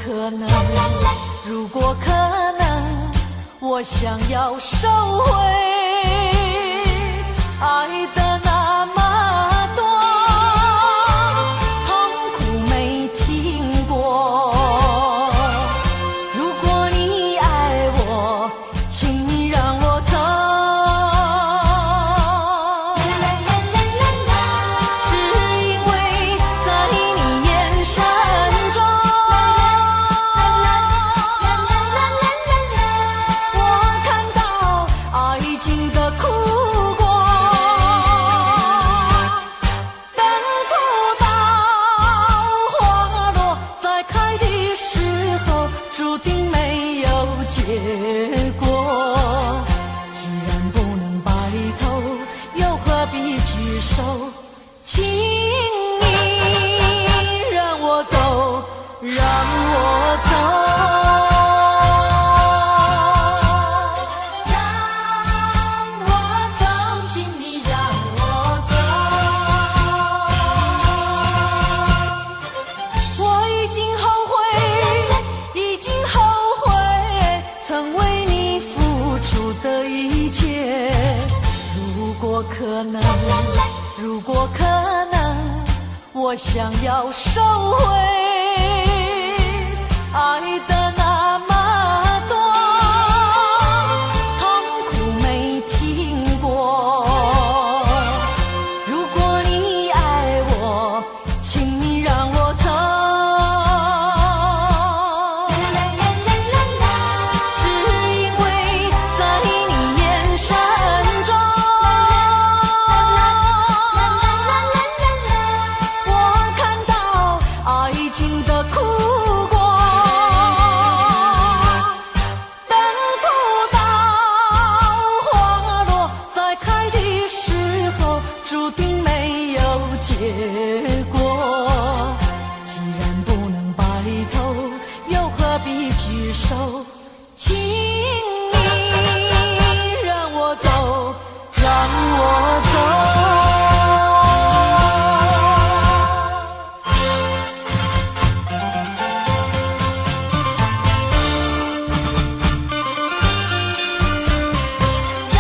可能，如果可能，我想要收回愛的那麼多，痛苦沒停過。如果你愛我，請你讓我走，只因為在你眼神中，我看到愛情的苦果。等不到花落再開的時候，注定沒有結果。既然不能白頭，又何必聚首？請你讓我走，讓我走。讓我走，請你讓我走。我已經後悔，已經後悔，曾為你付出的一切。如果可能，如果可能，我想要收回愛的那麼多，痛苦沒停過。如果你愛我，請你讓我走，只因為在你眼神中，我看到愛情的苦果。等不到花落再開的時候，注定沒有結果。既然不能白頭，又何必聚首？請你讓我走，讓我走。讓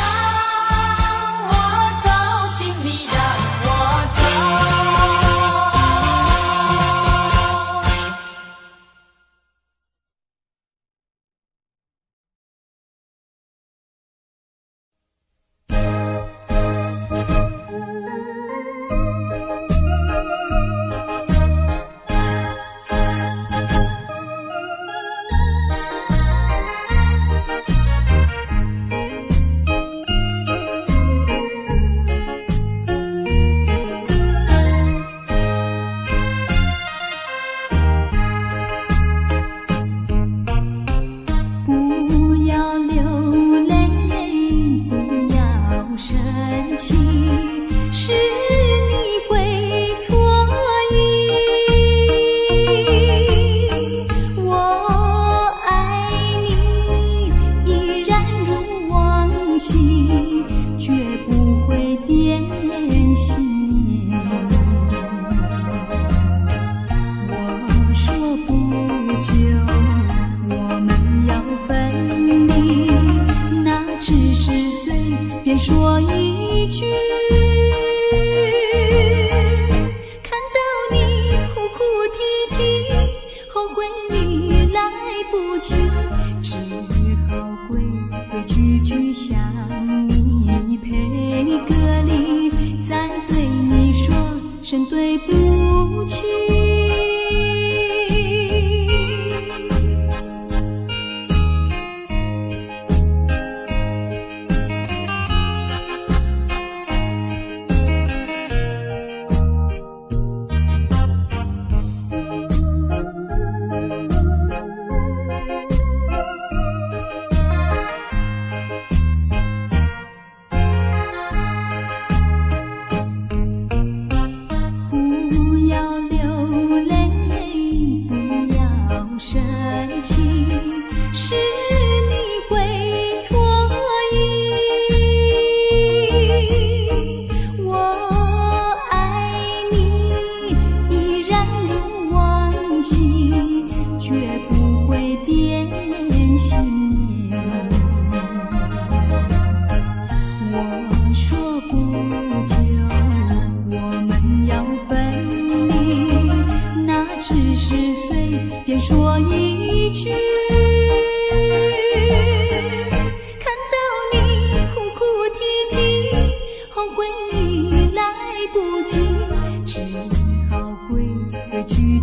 我走，請你讓我走。不要流淚，不要生氣，是你會錯意。我愛你，依然如往昔，絕不會變心。我說不久，我們要分離，那只是隨便說一句。看到你哭哭啼啼，後悔已來不及，只好規規矩矩向你賠個禮，再對你說聲對不起。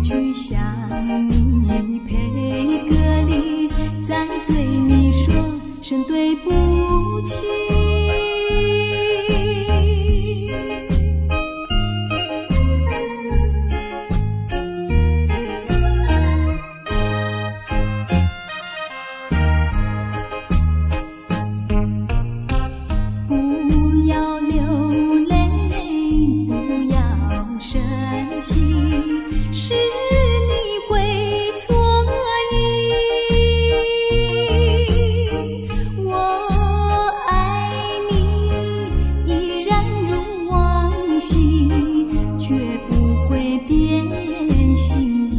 拒向你賠個禮，再對你說聲對不起。不要流淚，不要生氣，是你會錯意。我愛你，依然如往昔，絕不會變心意。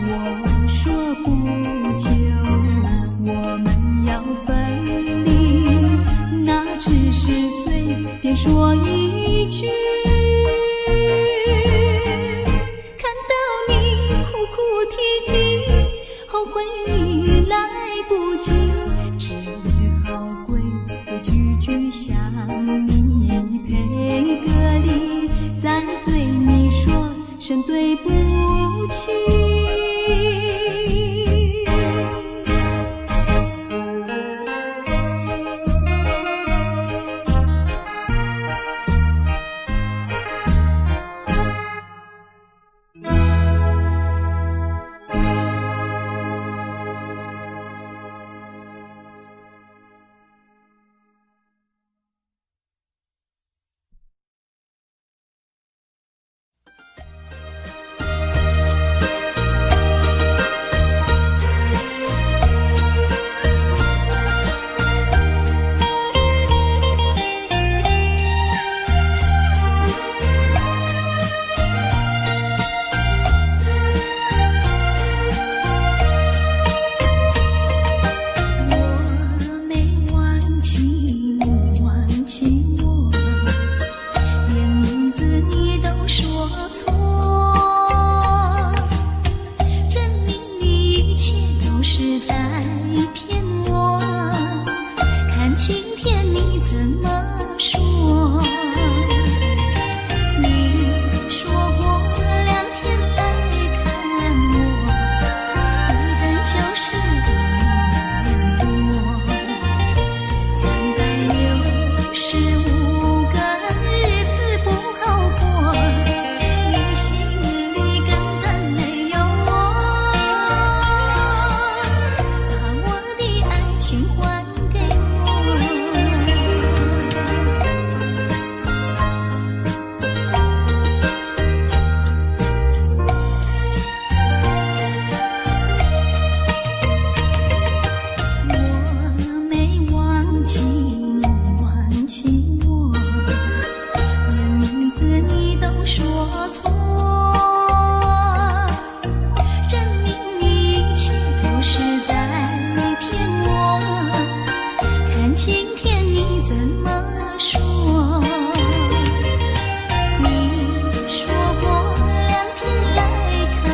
我說不久我們要分離，那只是隨便說一句。看到你哭哭啼啼，後悔已來不及，只好規規矩矩向你賠個禮，再對你說聲對不起。我沒忘記你，忘記我，連名字你都說錯，證明你一切都是在騙我。看今天你怎麼說？你說過兩天來看我，一等就是一年多，365個日子不好過，你心裡根本沒有我，把我的愛情還給我。我沒忘記你，忘記我，連名字你都說錯，證明你一切都是在騙我。看今天你怎麼說？你說過兩天來看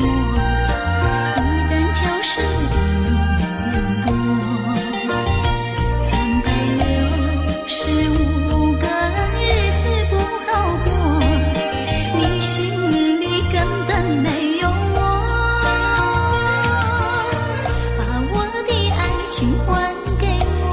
我，一等就是一年多，365個日子不好過，你心裡根本沒有我，把我的愛情還給我。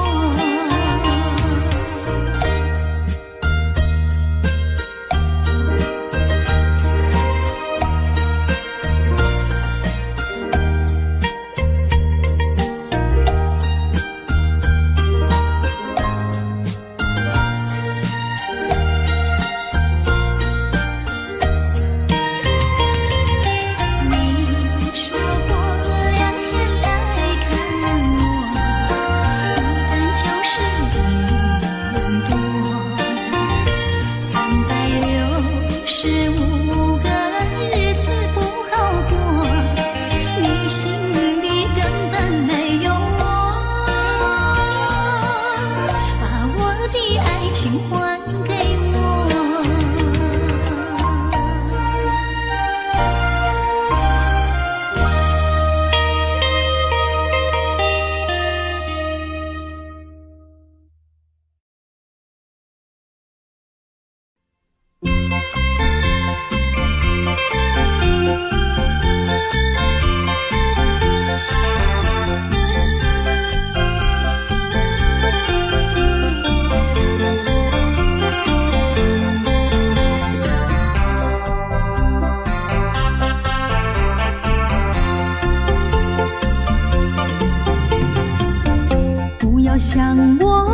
想我，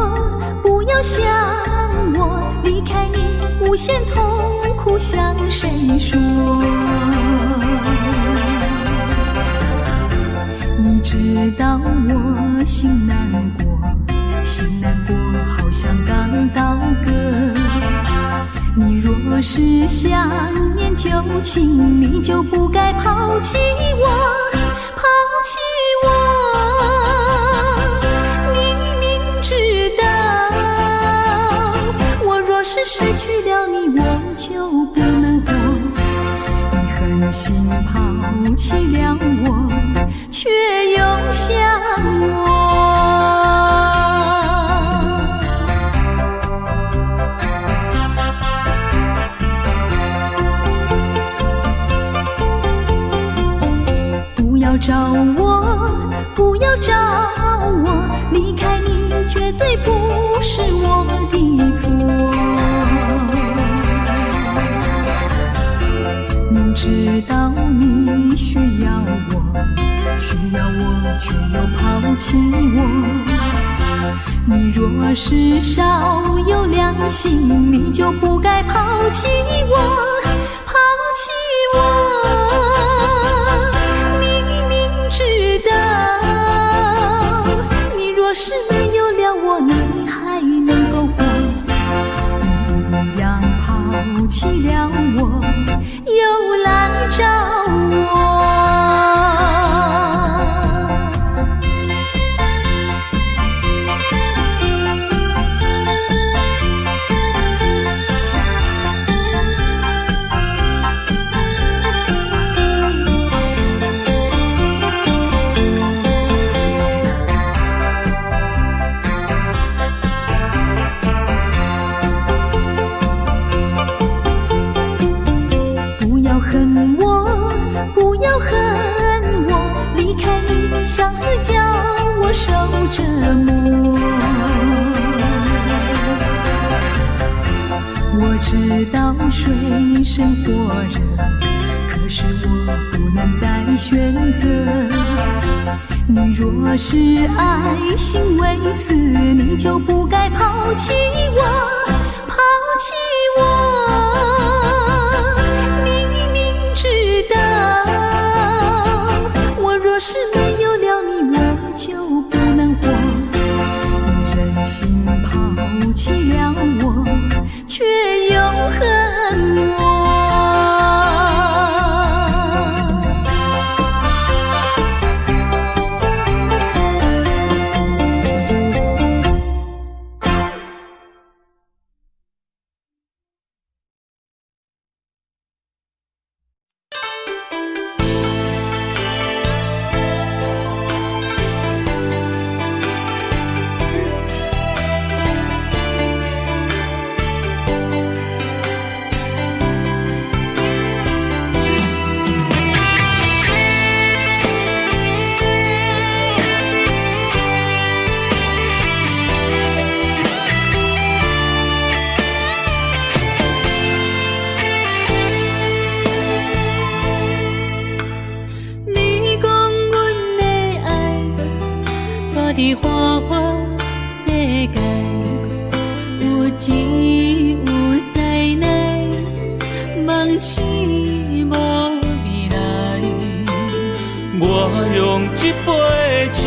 不要想我，離開你無限痛苦，向誰說？你知道我心難過，心難過，好像剛刀割。你若是想念舊情，你就不該拋棄我，拋棄我。你明知道，我若是失去了你，我就不能活。你狠心拋棄了我，卻又想我。不要找我，不要找我，離開你絕對不是我的錯。明知道你需要我，需要我卻又拋棄我。你若是少有良心，你就不該拋棄我，拋棄我。你明知道，你若是沒有了我，你還能夠活？你一樣拋棄了我，又來找我。不要恨我，不要恨我，離開你相思叫我受折磨。我知道水深火熱，可是我不能再選擇。你若是愛心未死，你就不該拋棄我，拋棄我。你明知道，我若是沒有了你，我就不能活。你忍心拋棄了我，卻又恨我。伫花花世界，有钱有势内，梦醒无未来。我用这杯酒，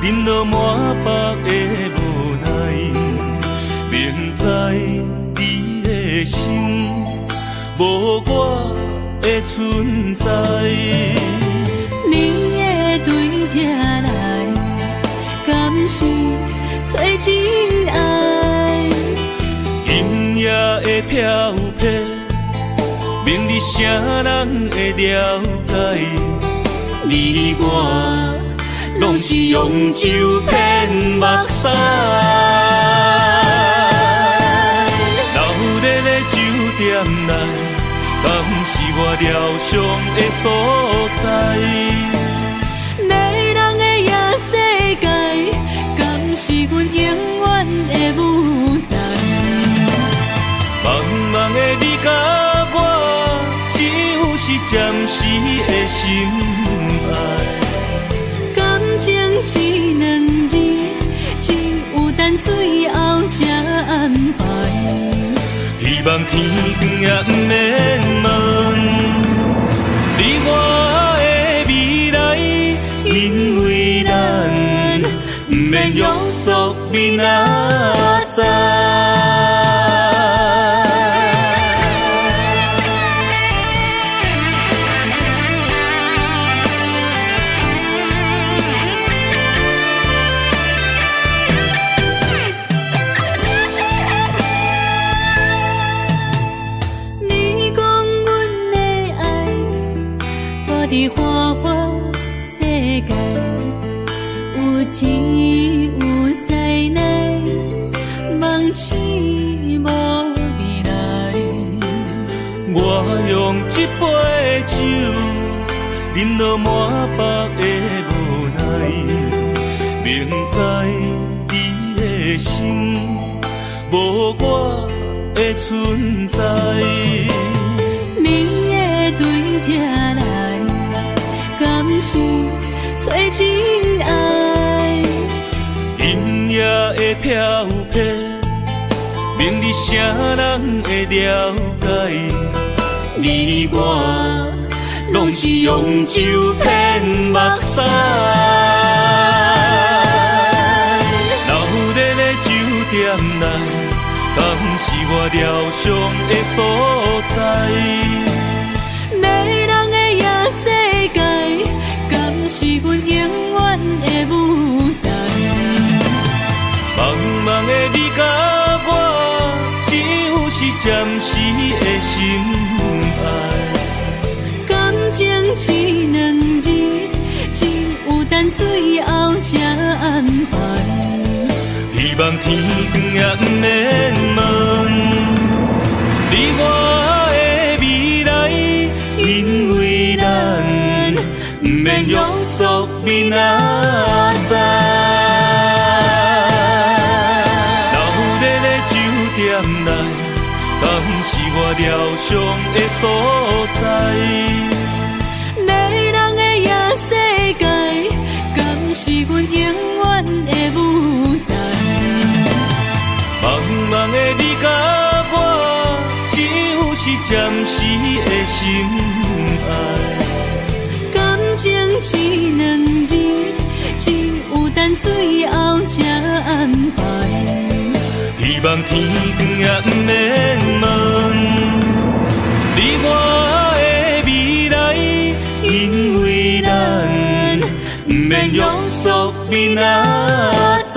饮落满腹的无奈，明知你的心无我的存在。你会对这来，敢是找真爱？今夜的飘泊，明日啥人会了解？你我拢是用酒骗目屎。闹热的酒店内，敢是我疗伤的所在？迷人的夜世界，敢是阮永远的舞台？茫茫的你佮我，只有是暂时的心爱。感情这两字，望天光也毋免问，你我的未來，因為咱毋免約束明仔載。你講阮的愛，蹛佇花花世界，有錢有勢內，夢醒無未來。我用這杯酒，飲落滿腹的無奈，明知你的心無我的存在。你會對這來，敢是找真愛？今夜的飄泊，明日誰人會了解？你我攏是用酒騙目屎。闹熱的酒店內，敢是我療傷的所在？迷人的夜世界，敢是阮永遠的舞台？茫茫的你佮我，只有是暫時的心愛。感情這兩字，只有等最後才安排。希望天光也毋免問，你我的未來，因為咱毋免約束明仔載。鬧熱的酒店內，敢是我療傷的所在？迷人的夜世界，敢是阮永遠的舞台？茫茫的你佮我，只有是暫時的心愛。感情這兩字，只有等最後才安排。希望天光也毋免問，你我的未來，因為咱毋免約束明仔載。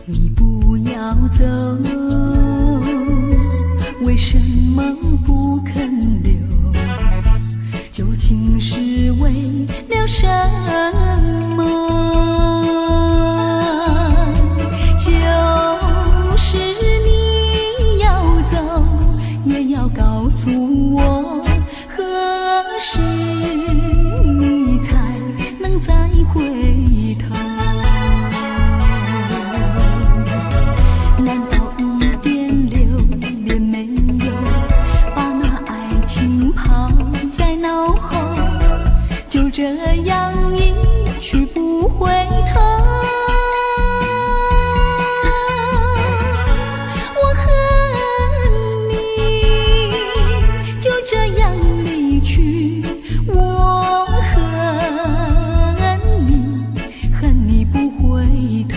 你不要走，為什麼不肯留？究竟是為了什麼？就是你要走，也要告訴我，何時你才能再回頭？難道一點留戀沒有，把那愛情拋在腦後，就這樣一去不回頭？我恨你，就這樣離去，我恨你，恨你不回頭。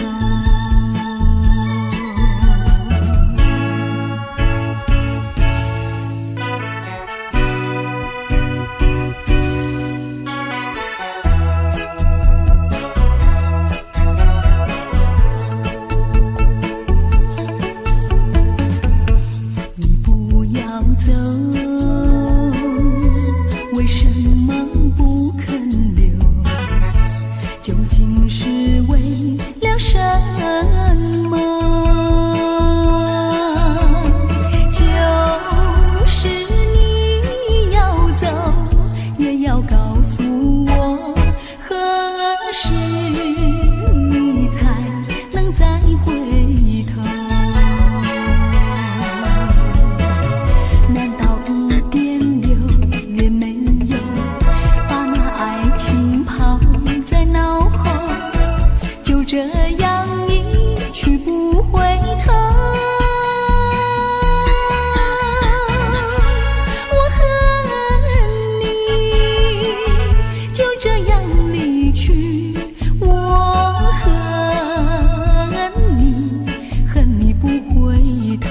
這樣一去不回頭。我恨你，就這樣離去。我恨你，恨你不回頭。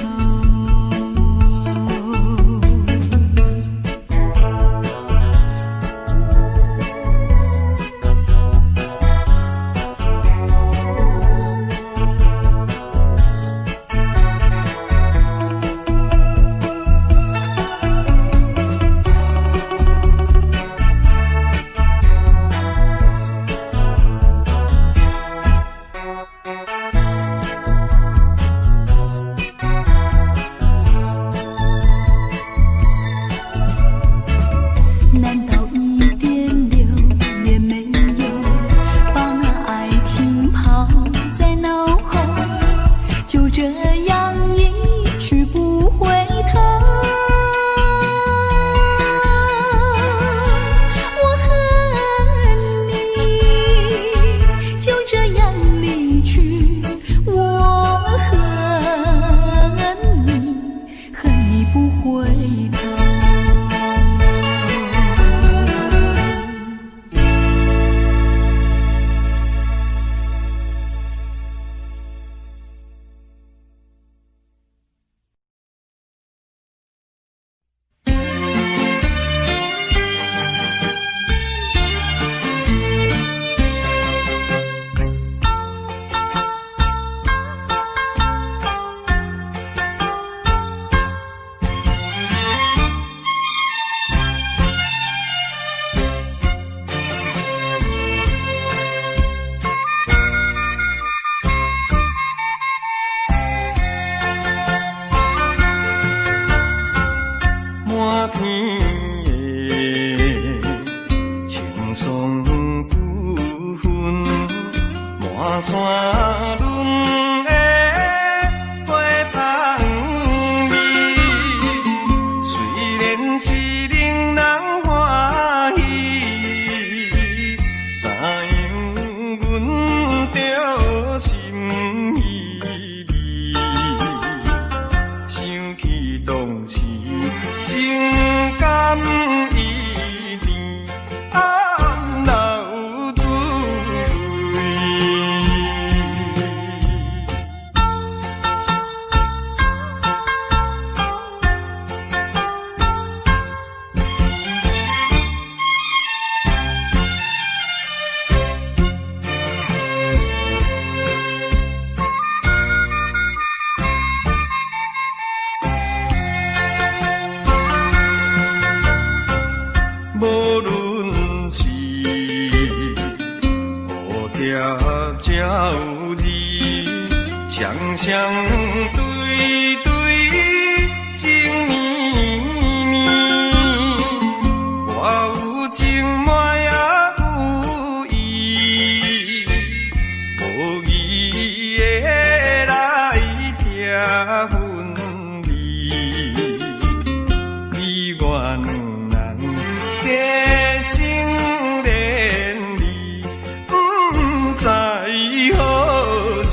難道一點留戀沒有？把那愛情拋在腦後，就這樣一去不回頭。我恨你，就這樣離去。我恨你，恨你不回頭。滿天的青霜不分，滿山崙的花香味。雖然是令人歡喜，怎樣阮著心稀微？想起當時情感依甜，暗流珠淚。無論是蝴蝶鳥兒，雙雙對對情綿綿，我有情我也有意，無義的來拆分離，你我兩人結成連理，不知何時。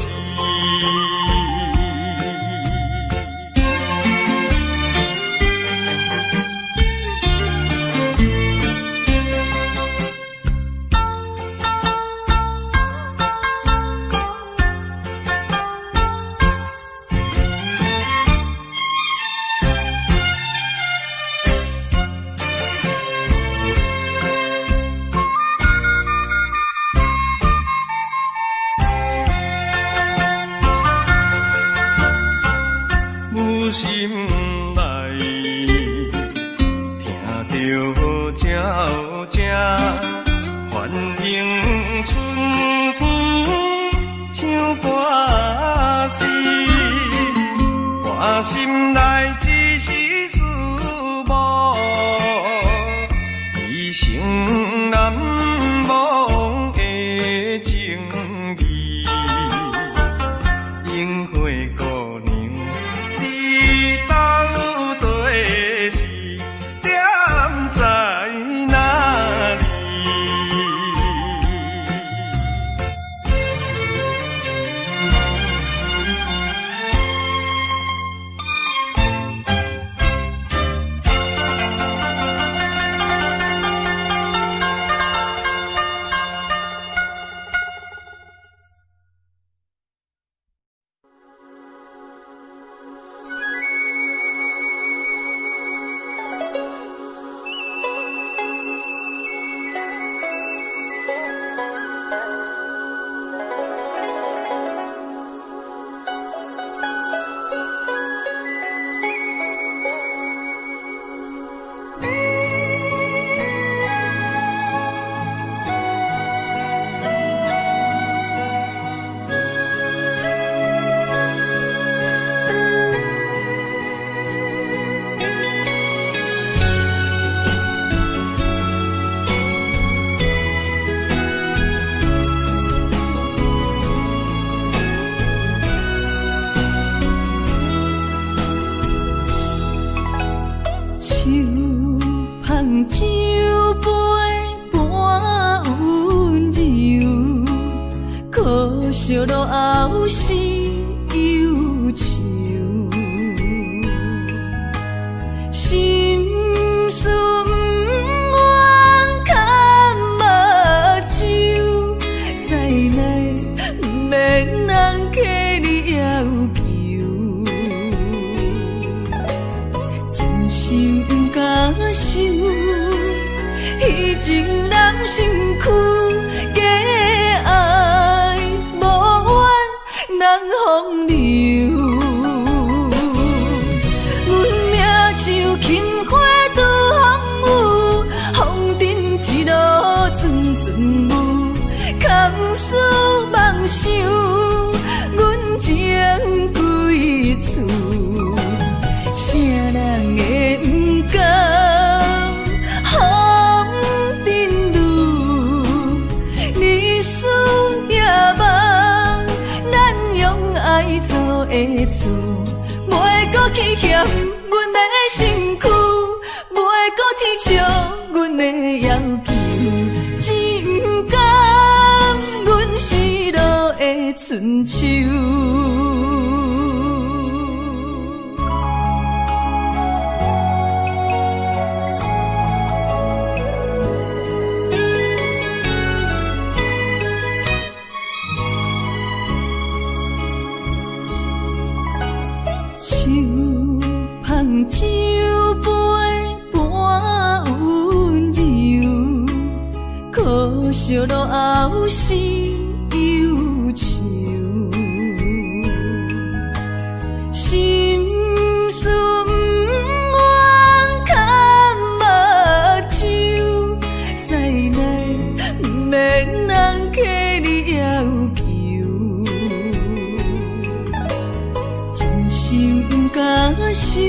有心內聽著鳥聲，歡迎春天唱歌詩，我心內只是思慕，一生難忘的情義。櫻花姑娘，你到底是踮在哪裡？可惜落後是憂愁，心事毋願崁目睭，再來毋免人替你要求，真心毋敢收，彼情人身軀，假愛無緣難風流。阮命像琴花拄風雨，風塵一路陣陣霧，空思妄想，阮情歸處，啥人會毋甘風塵女？你思夜夢，咱用愛做的厝，袂閣去嫌阮的身軀，袂閣啼笑阮的要求，只毋甘阮失落的春秋。手捧酒杯半溫柔，可惜落後是憂愁。心事毋願崁目睭，再來毋免人替你要求，真心毋敢收，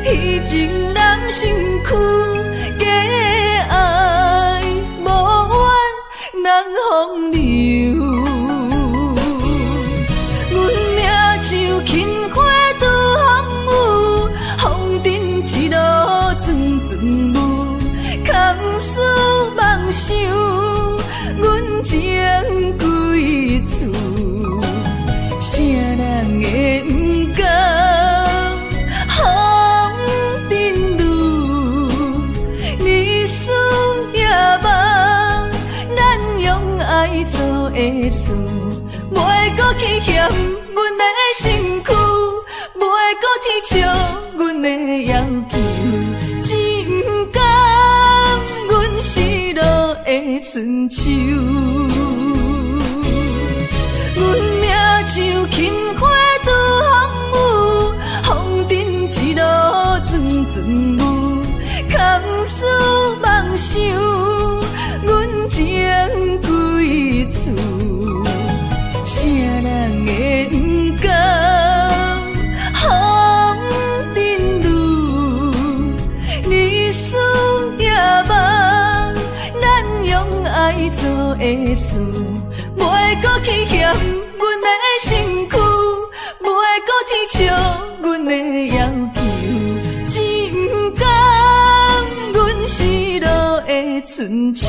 彼情人身軀，假愛無緣難風流。阮命像琴花拄風雨，風塵一路陣陣霧，空思妄想，阮情歸處，啥人會毋甘風塵女？你思夜夢，咱用愛做的厝，袂閣去嫌阮的身軀，袂閣啼笑阮的要求，只毋甘阮失落的春秋。阮命像琴花拄風雨，風塵一路陣陣霧，空思妄想，阮情歸處，啥人會毋甘風塵女？你思夜夢，咱用愛做的厝，袂閣去嫌阮的身軀，袂閣啼笑阮的要求，只毋甘阮失落的春秋。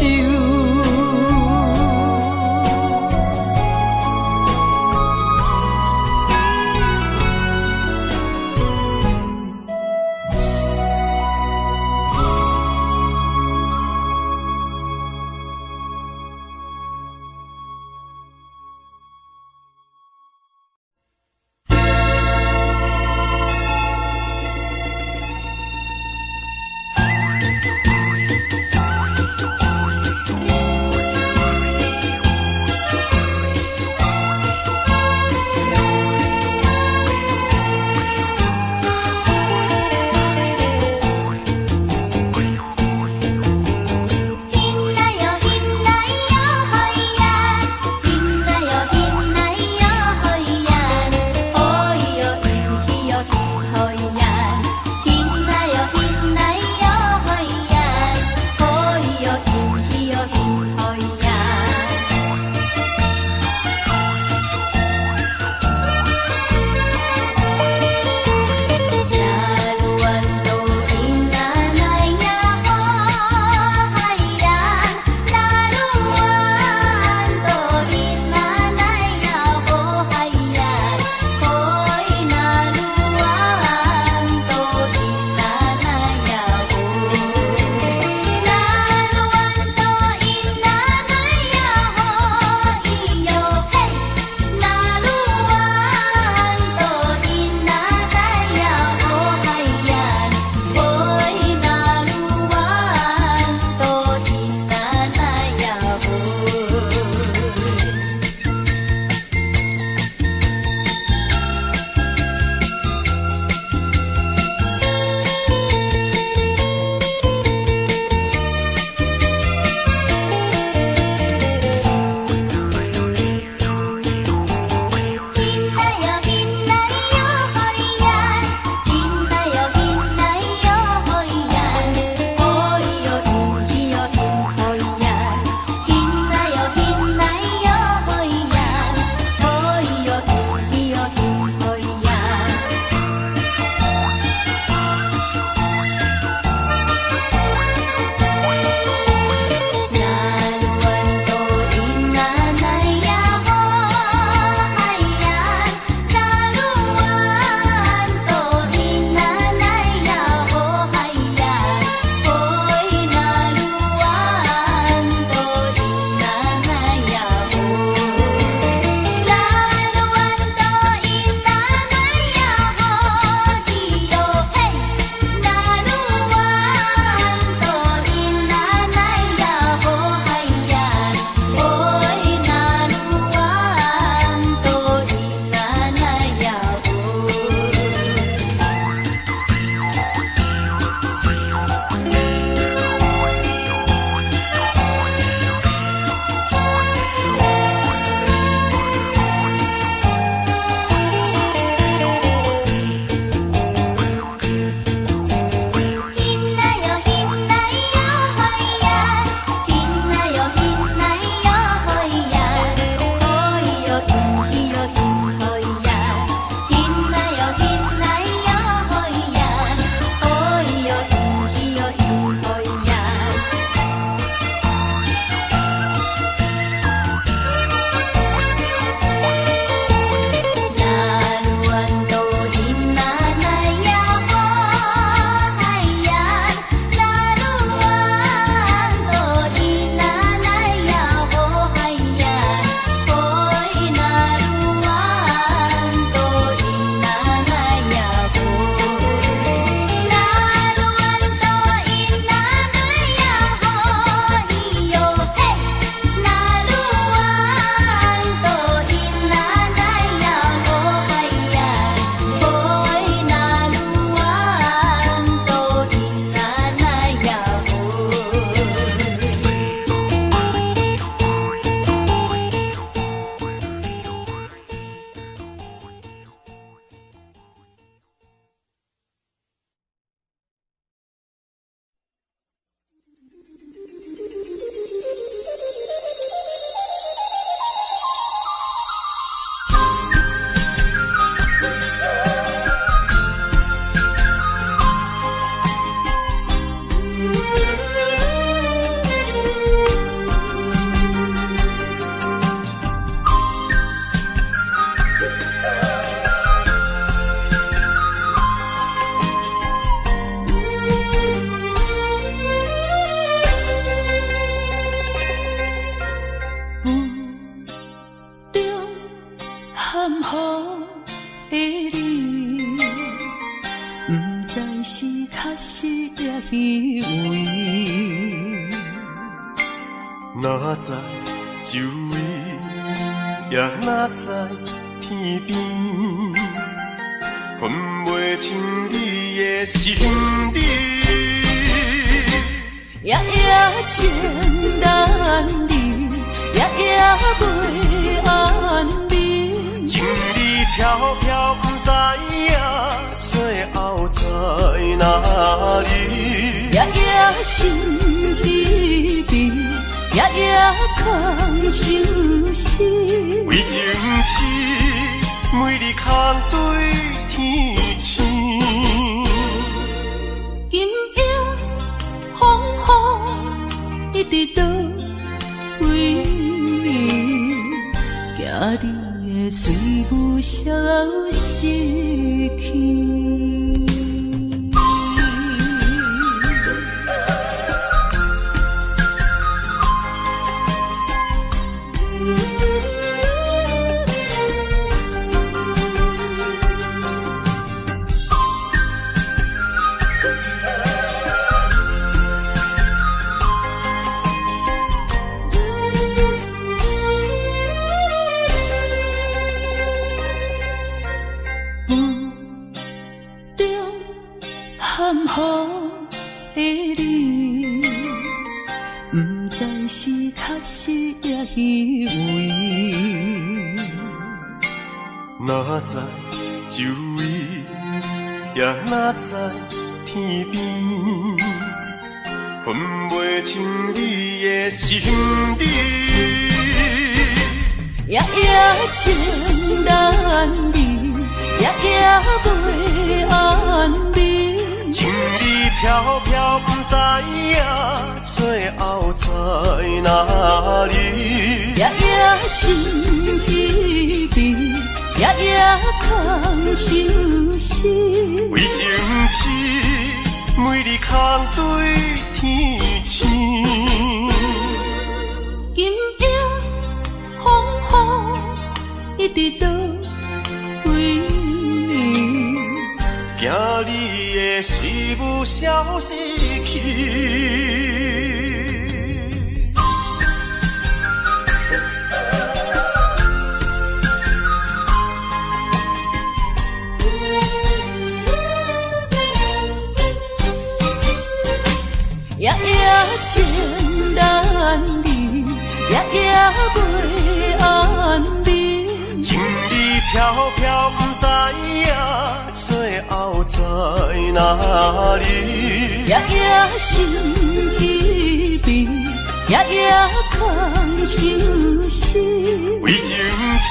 含糊的你，毋知是確實抑虛偽。哪知周圍，也哪知天邊，分袂清你的心理。夜夜情難離，夜夜袂安眠。情理飄飄，毋知影最後在哪裡。夜夜心疲疲，夜夜空相思。為情痴，每日空對天星。今夜風雨一直倒位，驚你的水霧消失去。夢中含糊的你，毋知是確實抑虛偽。哪知周圍，也哪知天邊，分袂清你的心理。夜夜情難離，夜夜袂安眠。情理飄飄，毋知影最後在哪裡。夜夜心疲疲，夜夜空相思。為情痴，每日空對天星。今夜風雨一直倒位，驚你的思霧消失去。夜夜情難離，夜夜袂安眠。情理飄飄，毋知影最後在哪裡。夜夜心疲疲，夜夜空相思。為情痴，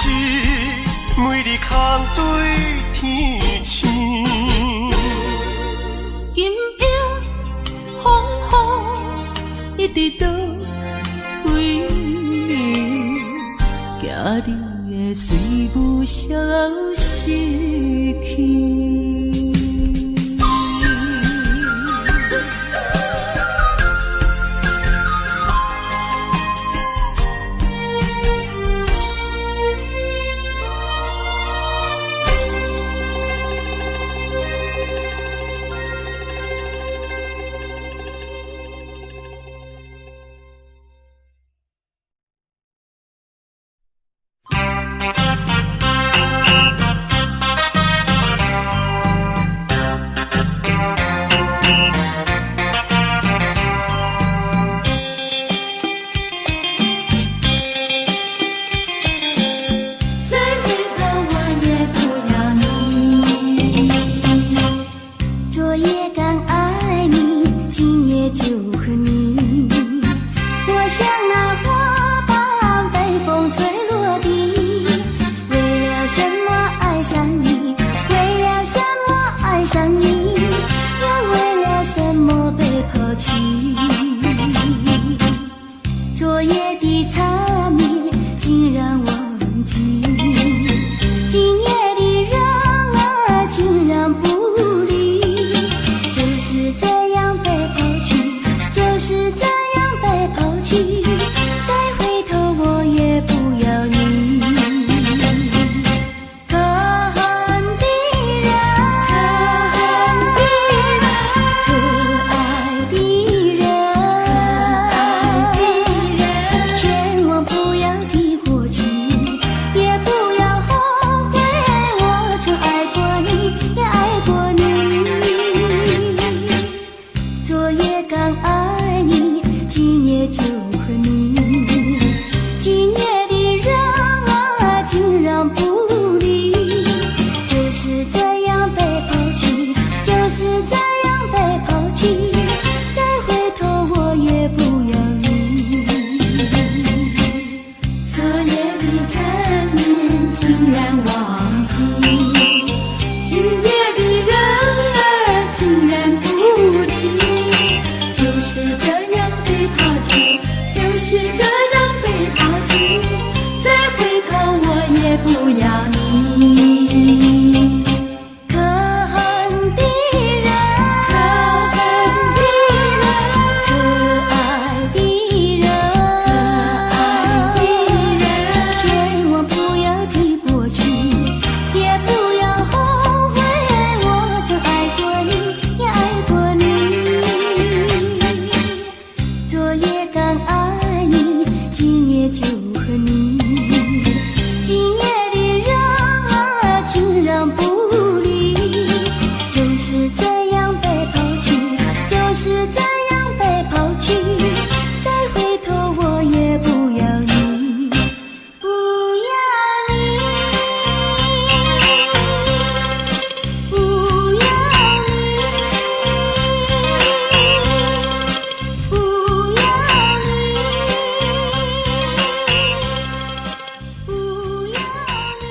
每日空對天星。今夜風雨一直倒位，驚你的水霧消失去。也不要你。可恨的人，可恨的人，可愛的人，可愛的人，千萬不要提過去，也不要後悔，我曾愛過你，也愛過你。昨夜剛愛你，今夜就恨你。今夜的人兒竟然不理，就是這樣被拋棄，就是這樣被拋棄。再回頭我也不要你，不要你，不要你，不要你，不要你。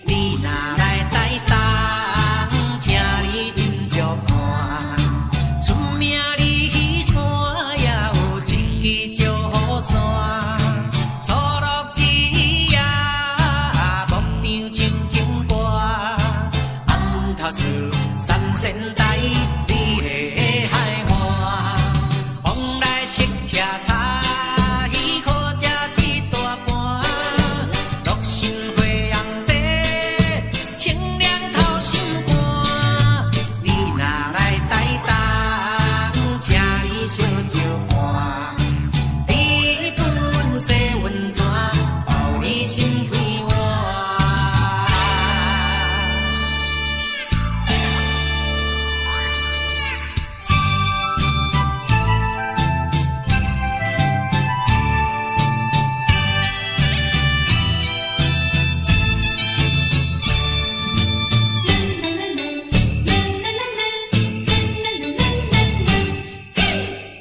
你若來台東，請你斟酌看，出名離山也有一支石山，错落一夜，牧場深情歌，暗頭是三仙台，美麗的海岸，往來食徛茶，彼好食一大盤，樂心花紅茶，清涼透心肝。你若來台東，請你小招看，日本洗溫泉，包你心肺活。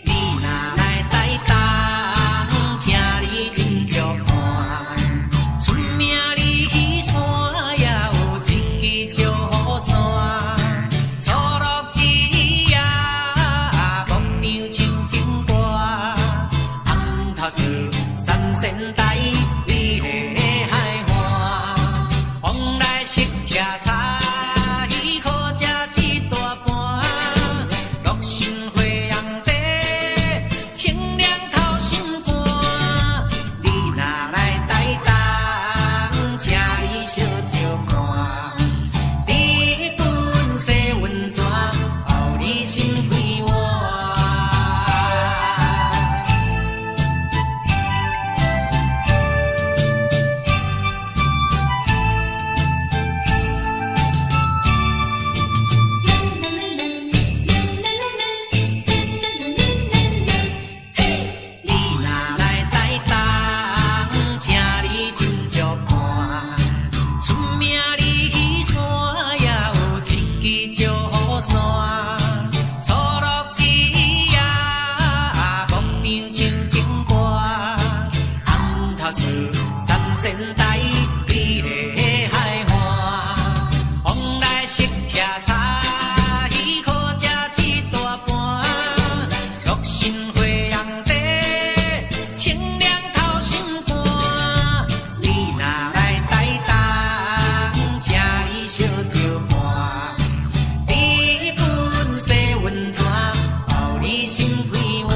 你若來台東，請你斟酌看，出名離山也有一支石山，错落一夜，牧場深情歌，暗頭是三仙台，美麗的海岸，往來食徛茶，彼好食一大盤，樂心花紅茶，清涼透心肝。你若來台東，請你小招看，日本洗溫泉，包你心肺活。你若來台東，請你斟酌看，出名離山也有一支石山，错落一夜，牧場深情歌，暗頭是三仙台，美麗的海岸，往來食徛茶，彼好食一大盤，樂心花紅茶，清涼透心肝。你若來台東，請你小招看，日本洗溫泉，包你心肺活。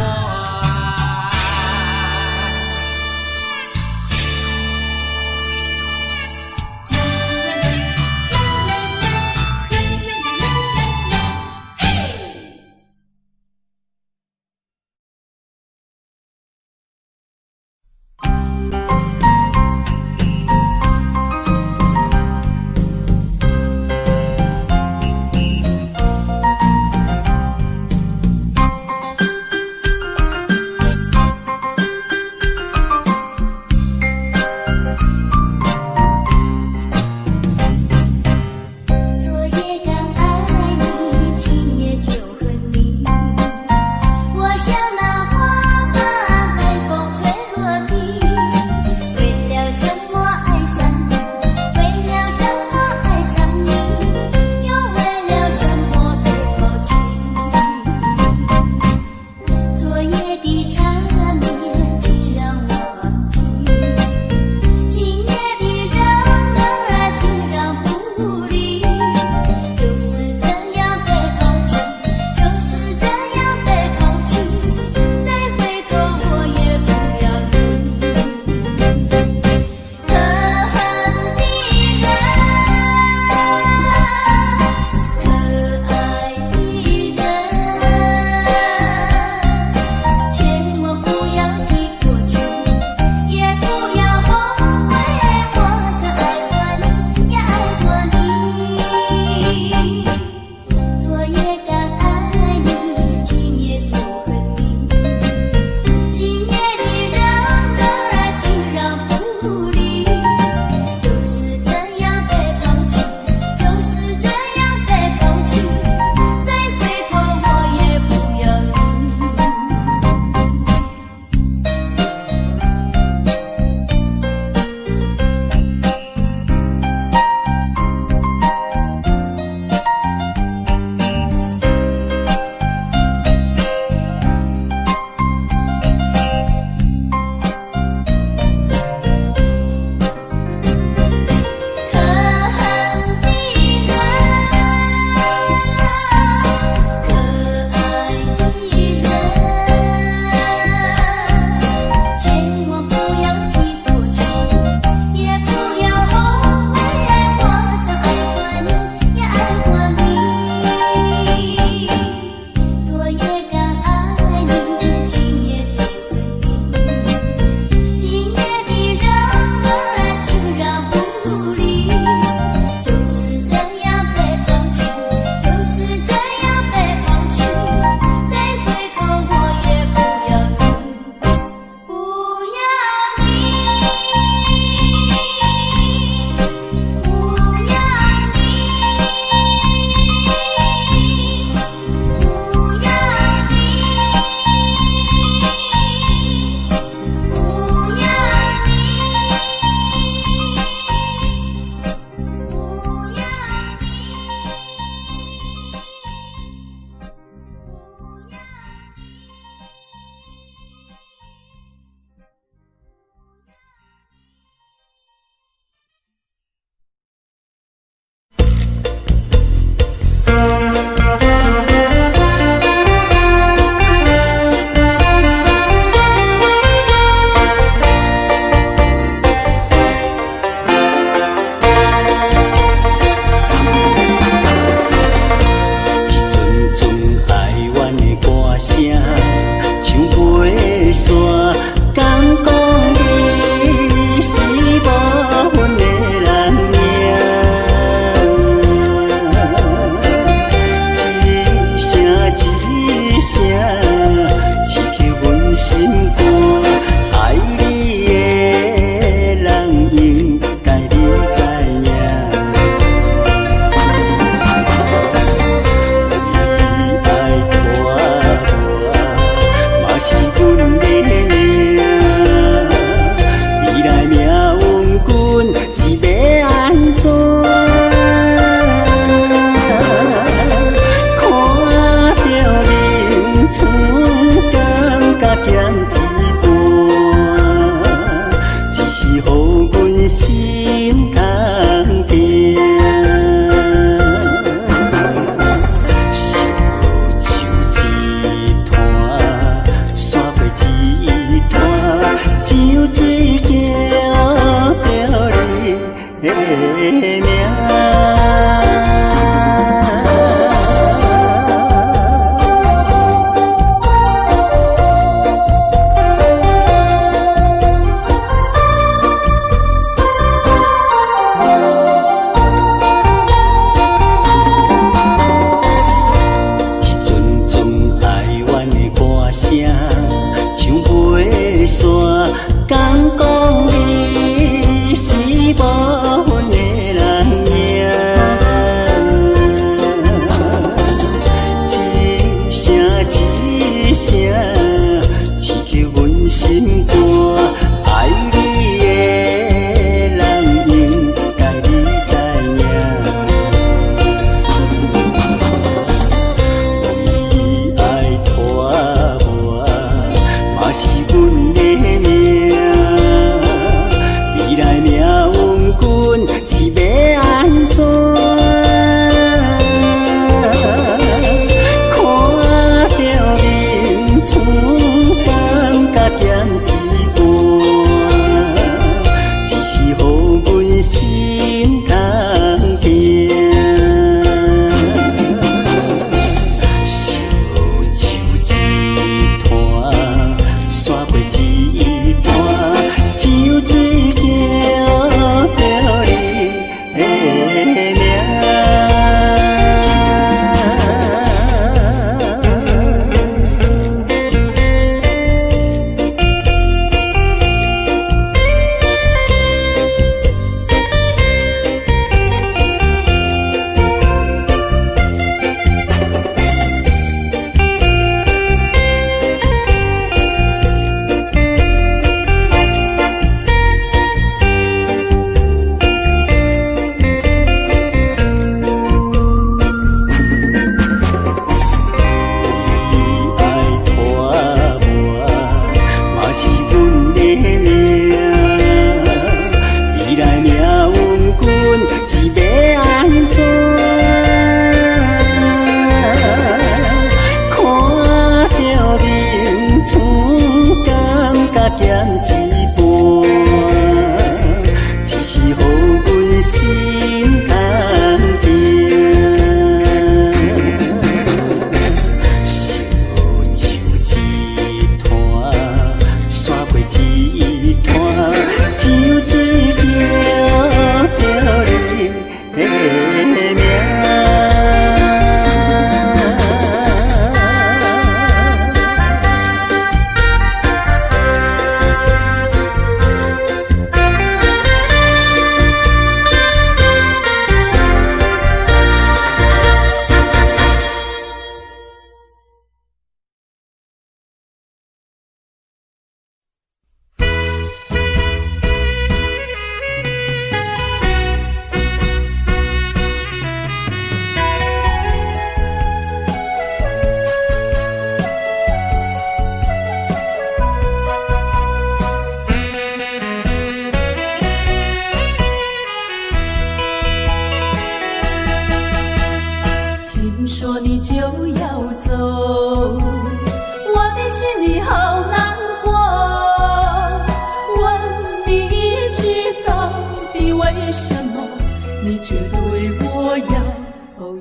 卻對我搖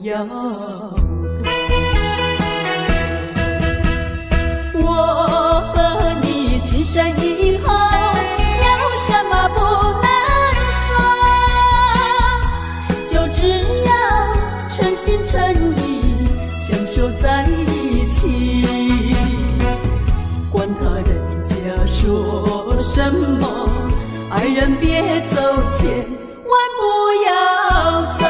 搖頭。我和你情深以後，有什麼不能說？就只要誠心誠意相守在一起。管他人家說什麼，愛人別走，千萬不要走。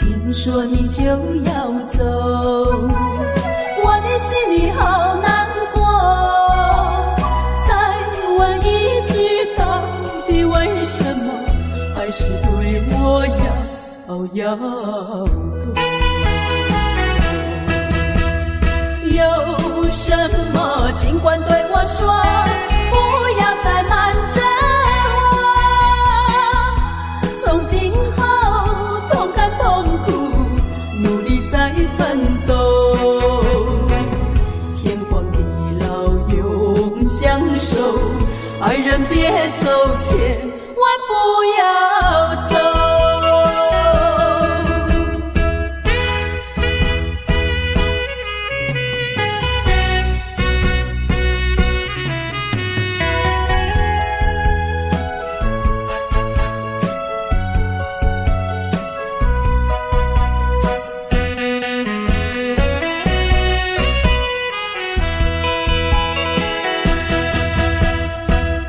聽說你就要走，我的心裡好難過。再問一句，到底為什麼還是對我搖搖頭？有什麼盡管對我說，不要再瞞著我。從今後同甘同苦，努力再奮鬥。天荒地老永相守，愛人別走，千萬不要走。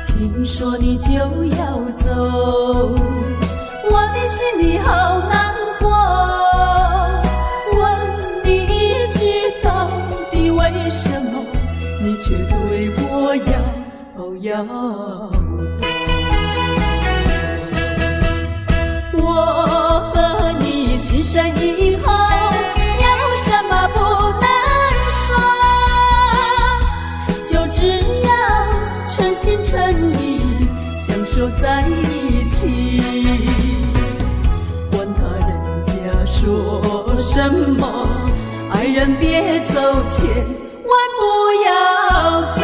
聽說你就要走，我的心裡好難過。問你一句，到底為什麼你卻對我搖搖頭？我和你情深以後，有什麼不能說？就只要誠心誠意相守在一起。管他人家說什麼，愛人別走，千萬不要走。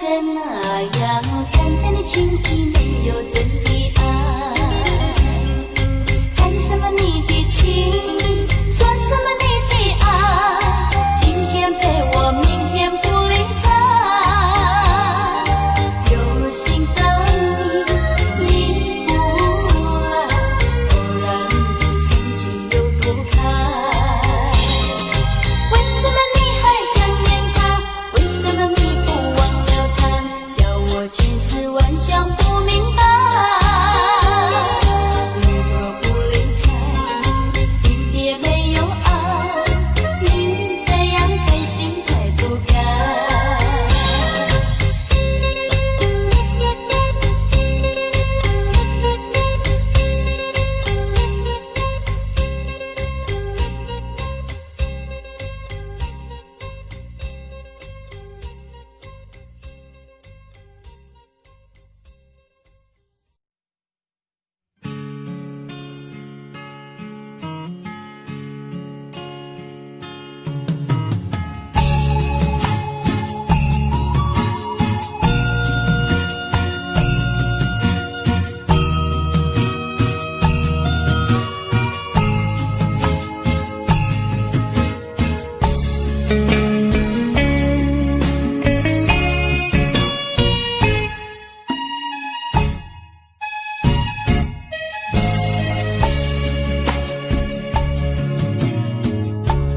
的那樣，淡淡的情意沒有真的愛。談什麼你的情，說什麼你的愛，今天陪我，明天不理睬。有心等你，你不來，偶然的相聚有多開？為什麼你還想念他？為什麼你不忘了他？叫我千思萬想不明白。如果不理睬，一別沒有愛，你怎樣開心開不開？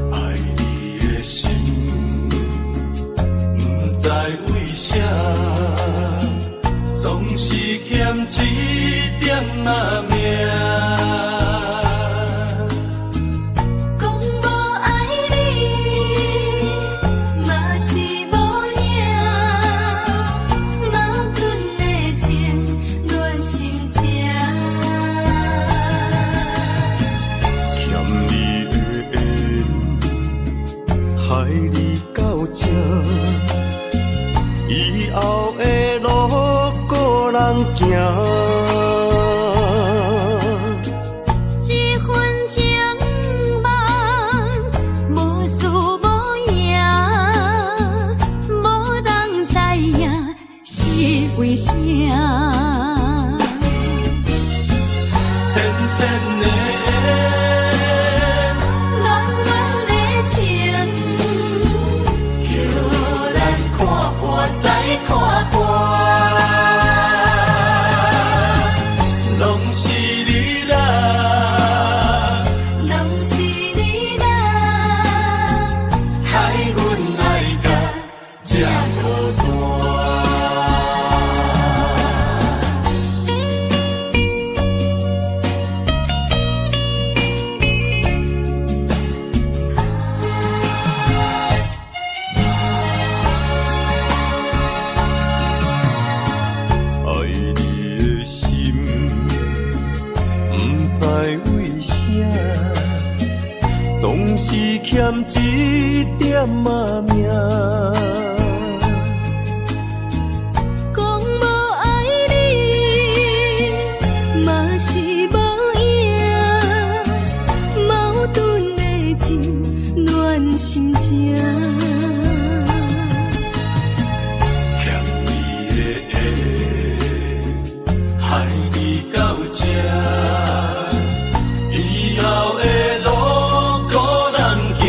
愛你的心，不知為啥，總是欠一點仔命。講無愛你，嘛是無影，矛盾的情，亂心情。欠你的緣，害你到這，以後的路孤人行。這份情夢，無輸無贏，無人知影是為啥。淺淺的緣，暖暖的情，予咱看破再看破，攏是你啦，攏是你啦，害阮愛甲這孤單。愛你的心，不知為啥，總是欠一點仔命。講無愛你，嘛是無影，矛盾的情，亂心情。欠你的緣，害你到這，以後的路孤人行。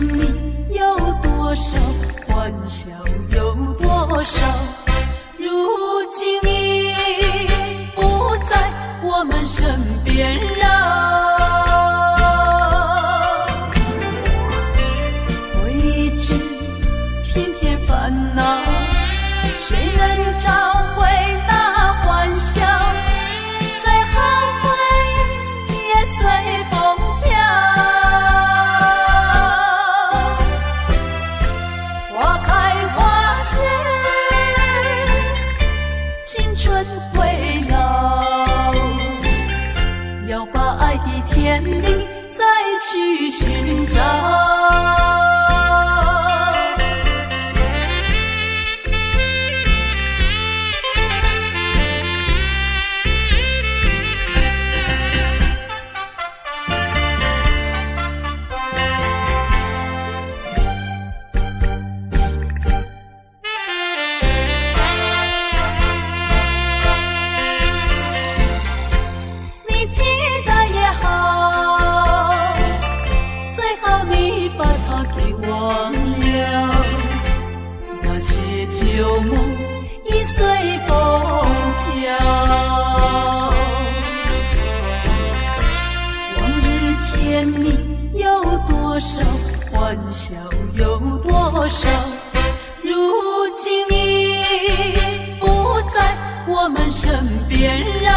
蜜有多少，歡笑有多少，如今已不在我們身邊繞。回憶只偏偏煩惱，誰能找回那歡笑？再後悔也隨風飄。花開花謝，青春會老，要把愛的甜蜜再去尋找。你記得也好，最好你把它給忘了。那些舊夢已隨風飄，往日甜蜜有多少，歡笑有多少，如今已不在我們身邊繞。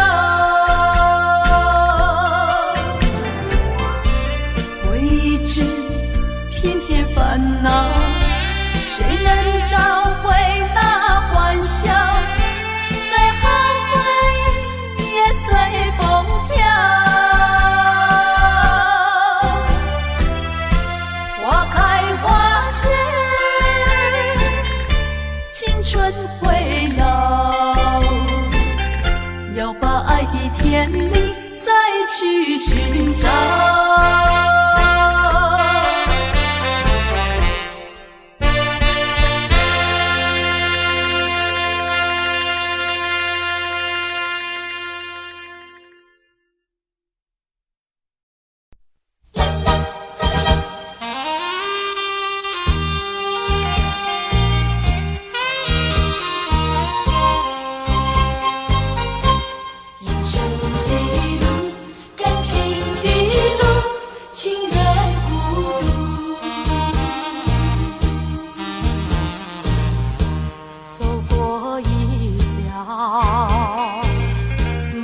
回憶只偏偏煩惱，誰能找回那歡笑？再後悔也隨風飄。花開花謝，青春會老，要把愛的甜蜜再去尋找。人生的路，感情的路，情願孤獨。走過一條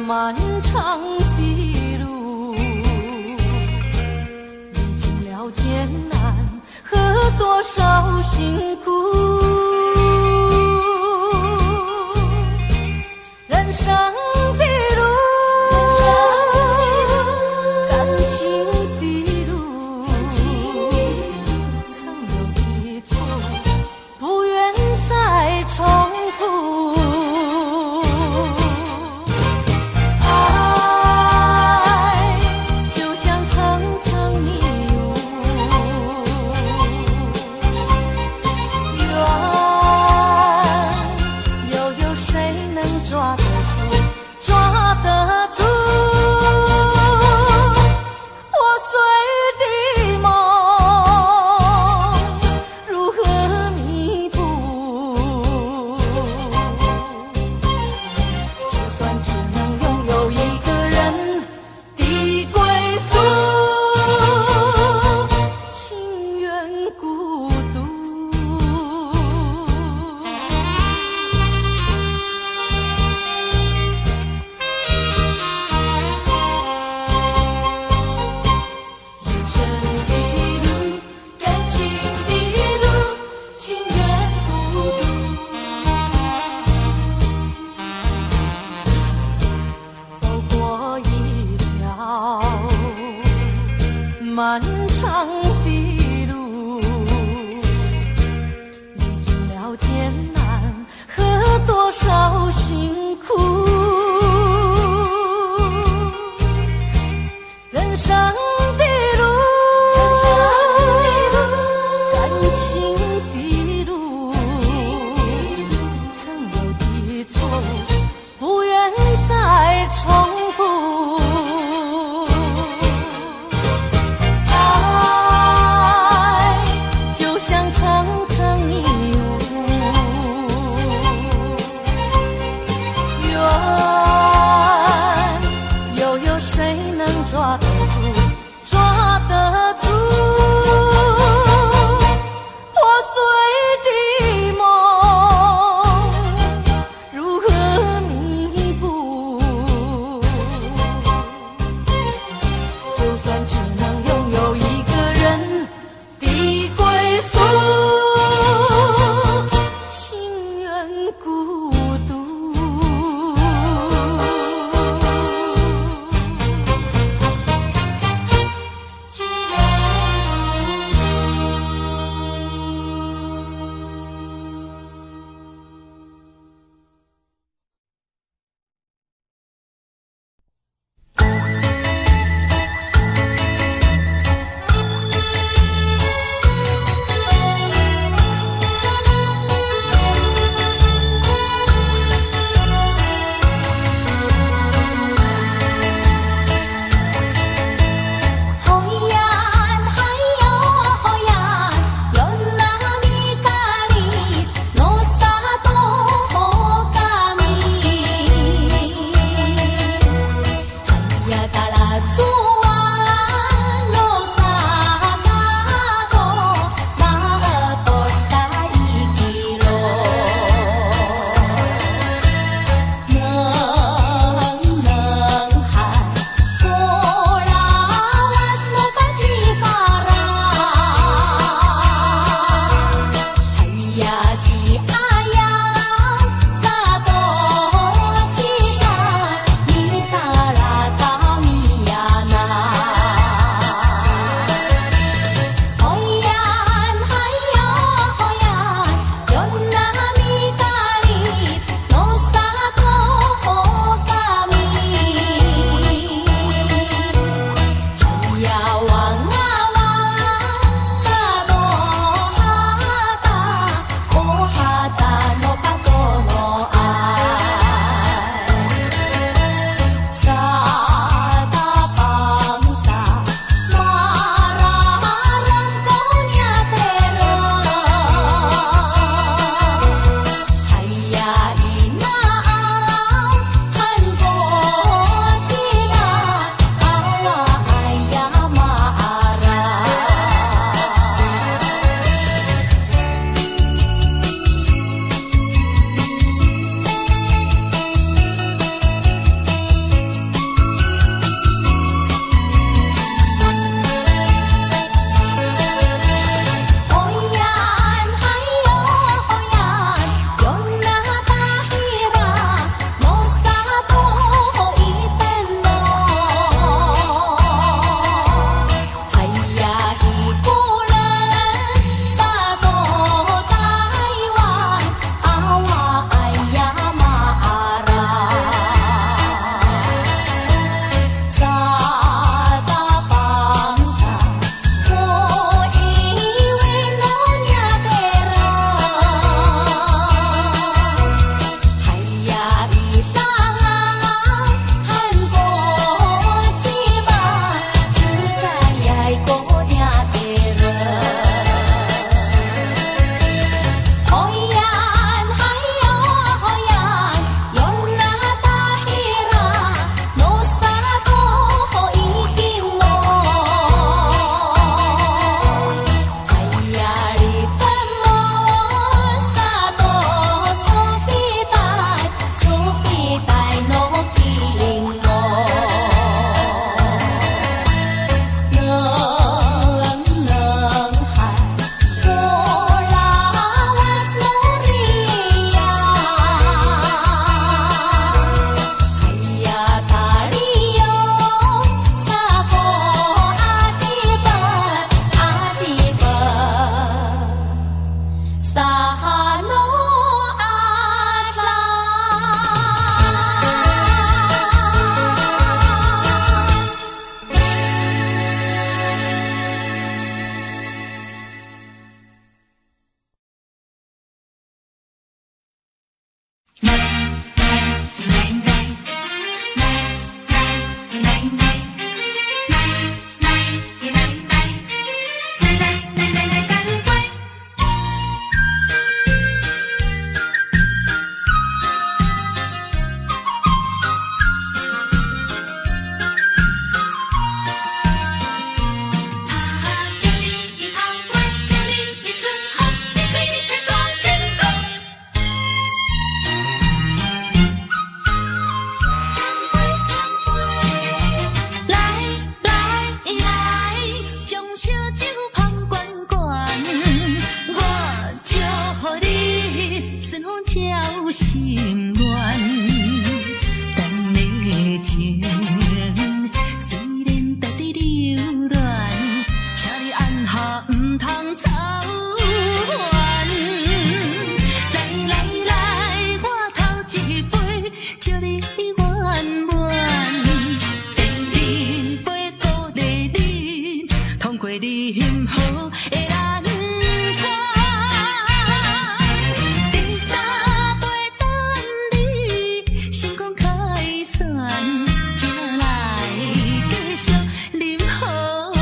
漫長的路，歷經了艱難和多少辛苦。人生的路，感情的路，曾有的錯，不願再重複。愛就像層層迷霧，緣又有誰能抓得住？抓得住？破碎的夢如何彌補？就算只能擁有一個人的歸宿，情願孤獨。人生的路，感情的路，情願孤獨。走過一條漫長的路，心愿。等的情雖然值得留戀，請你按下毋通走遠。來來來，我頭一杯，祝你圓滿。第二杯鼓勵你，通過任何的難關。第三杯等你成功凱旋，才來繼續啉好緣。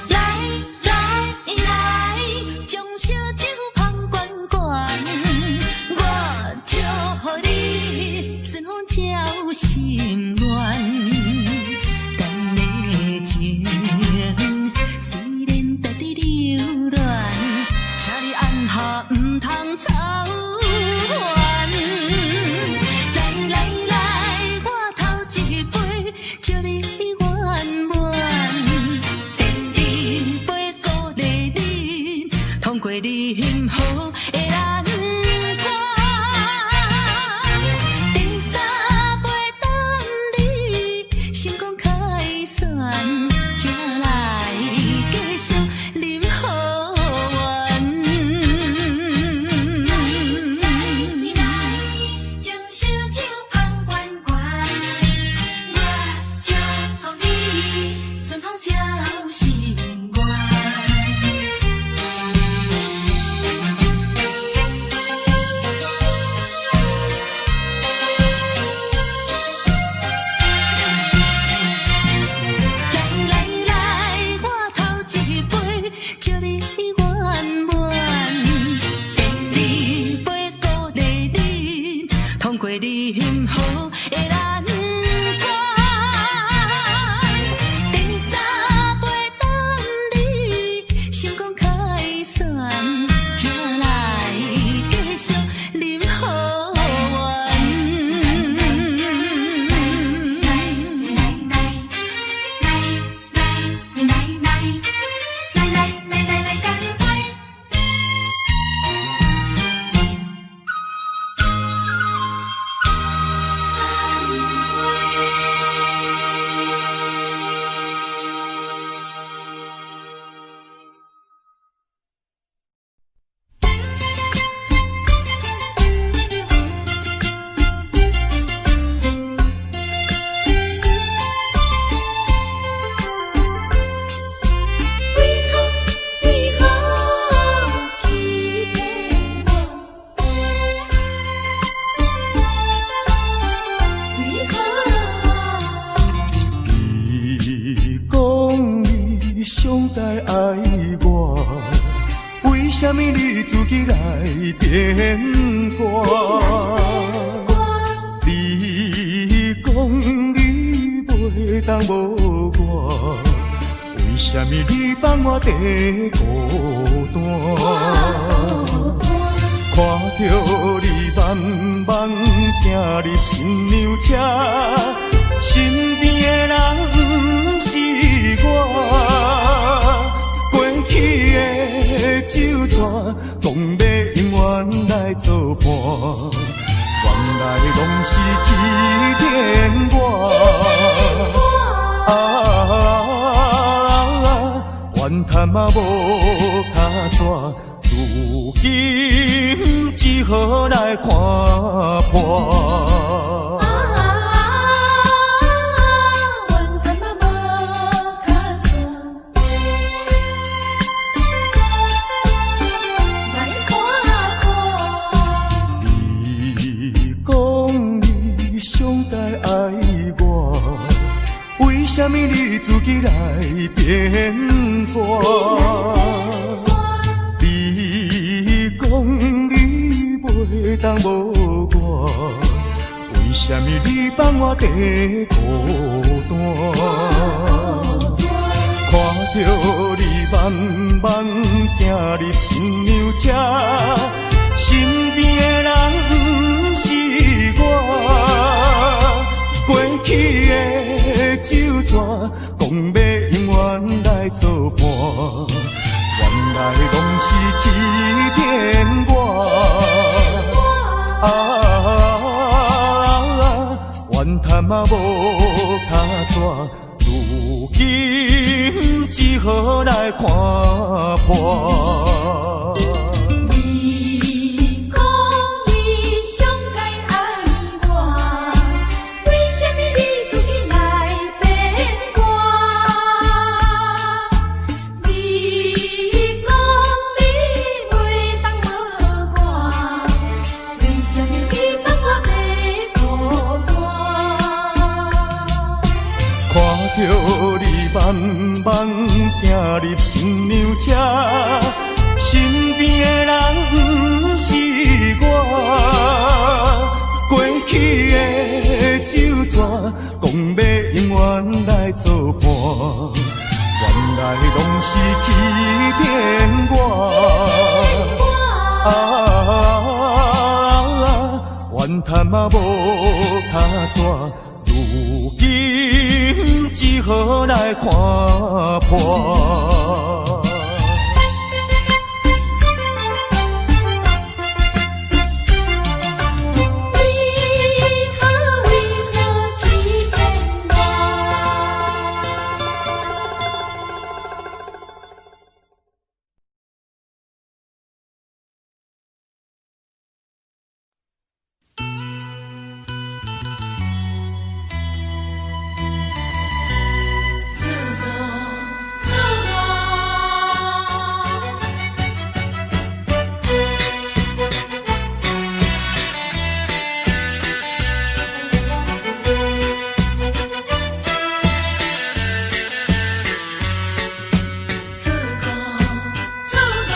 來來來，將燒酒捧懸懸，我祝予你順風才有心願。等的情雖然值得留戀，請你按下毋通走遠。來來來，我頭一杯，祝你圓滿。第二杯鼓勵你，通過任何的難關。第三杯等你成功凱旋，才來繼續啉好緣。來來，將燒酒捧懸懸，我祝福你順風才有心願。來來來，我頭一杯，祝你圓滿。第二杯鼓勵你，通過任何的難關。第三杯等你成功凱旋，才來繼續啉好緣。來來來來來來來乾杯！為何為何欺騙我？為何？你講你上界愛我，為啥物你自己來變卦？你講你袂當無我，為啥物你放我佇孤單？看著你慢慢行入新娘車，身邊的人毋是我。過去的酒桌，講欲永遠來作伴，原來攏是欺騙我。啊，怨嘆嘛無跤紙，如今只好來看破。啊，怨嘆嘛無跤紙，來看破。你講你上界愛我，為啥物你自己來變卦？你講你袂當無我，為啥物你放我佇孤單？看著你慢慢行入新娘車，身邊的人毋是我。過去的酒饌，講欲永遠來做伴，原來攏是欺騙我。啊，怨嘆仔無跤紙，如今只好來看破。你講你上佳愛我，為啥物你如今來變卦？你講你袂當無我，為啥物你放我佇孤單？看著你慢慢行入新娘車，身邊的人毋是我。過去的酒饌，講欲永遠來做伴，原來攏是欺騙我。啊，怨嘆仔無跤紙，如今只好來看破。為何為何欺騙我？自我，自我。自我，自我。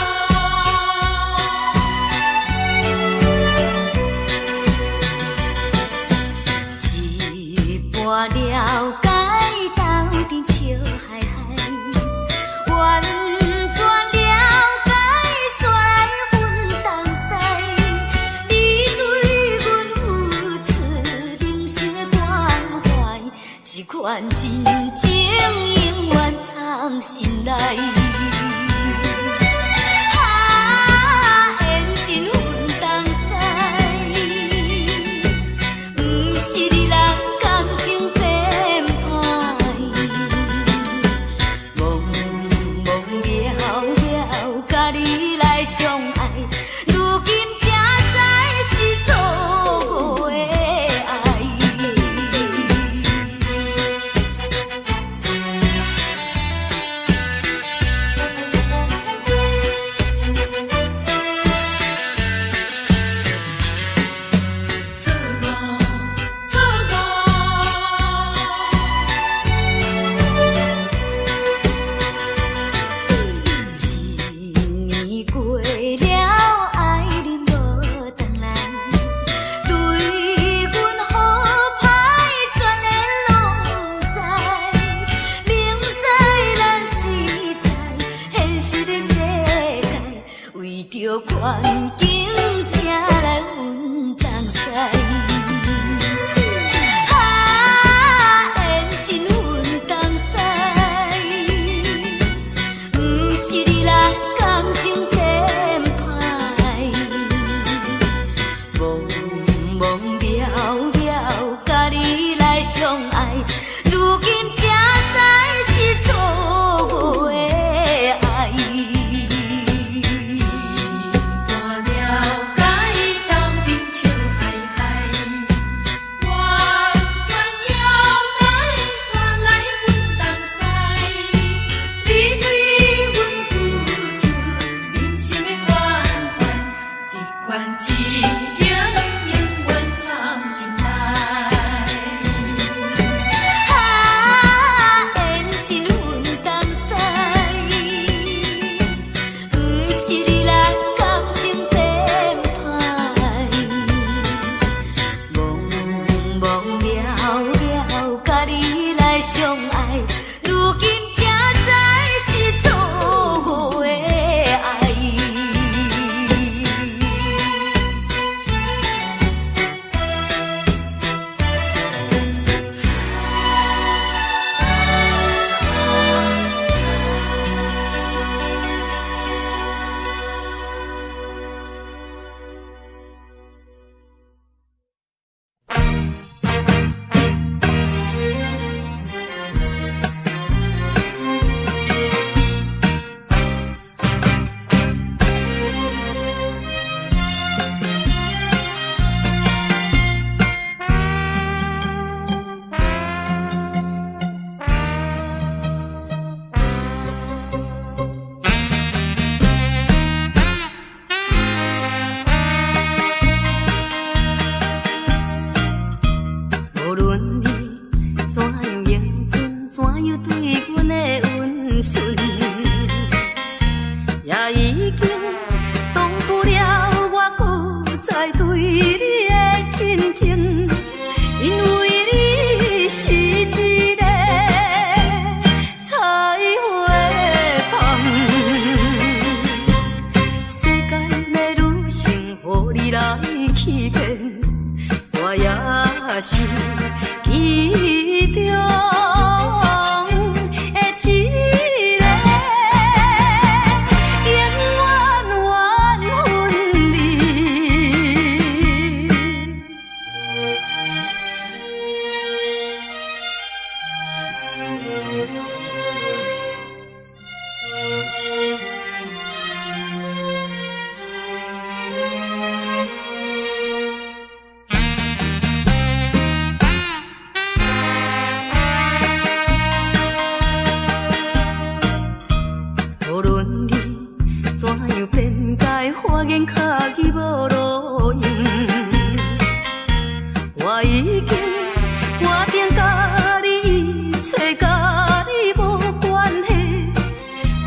一半了解，鬥陣笑嗨嗨，完全了解，煞來分東西。你對阮付出人生的關懷，這款真情永遠藏心內。啊，緣盡分東西。毋是你人感情變歹，懵懵了了，佮你來相愛，如今才知是錯誤的愛。我也是其中的一个，永遠緣分你。無論你怎樣變改，花言巧語無路用。我已經決定佮你一切佮你無關係，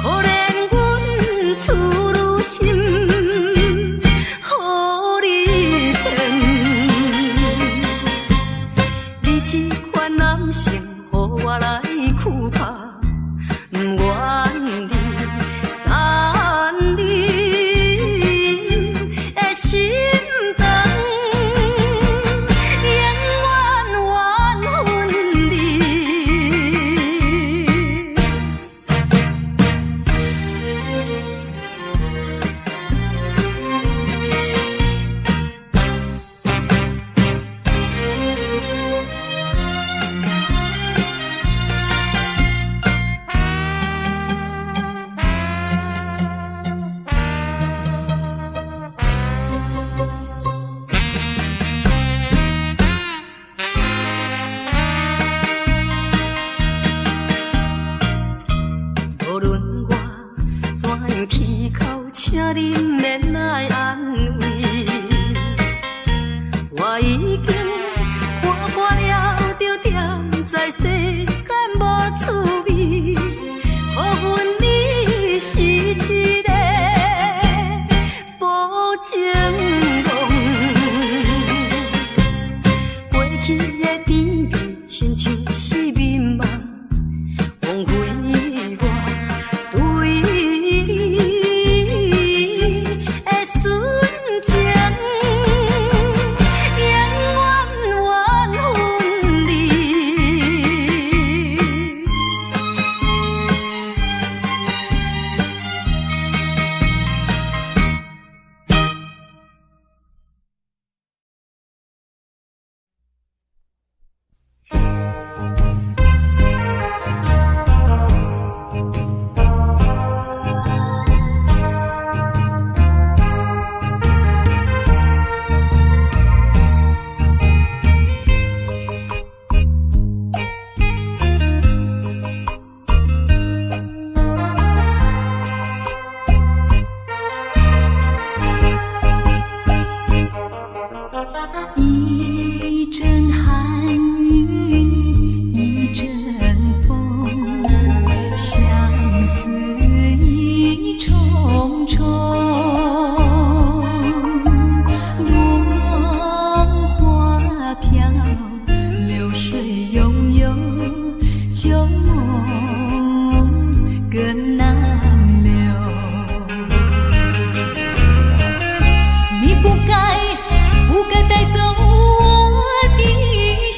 可憐阮痴女心，予你騙。你這款男性，予我來苦拍，毋願你殘你的心腸，永遠緣分你。無論我怎樣起口，請你毋免來安慰。我已經看破了，著踮在世間無趣味，予阮你是一个無情戇。過去的甜蜜，親像是眠夢，枉費我對你的純情，永遠緣分你。一陣寒雨一陣風，相思意重重。落花飄，流水悠悠，舊夢更難留。你不該，不該帶走我的心。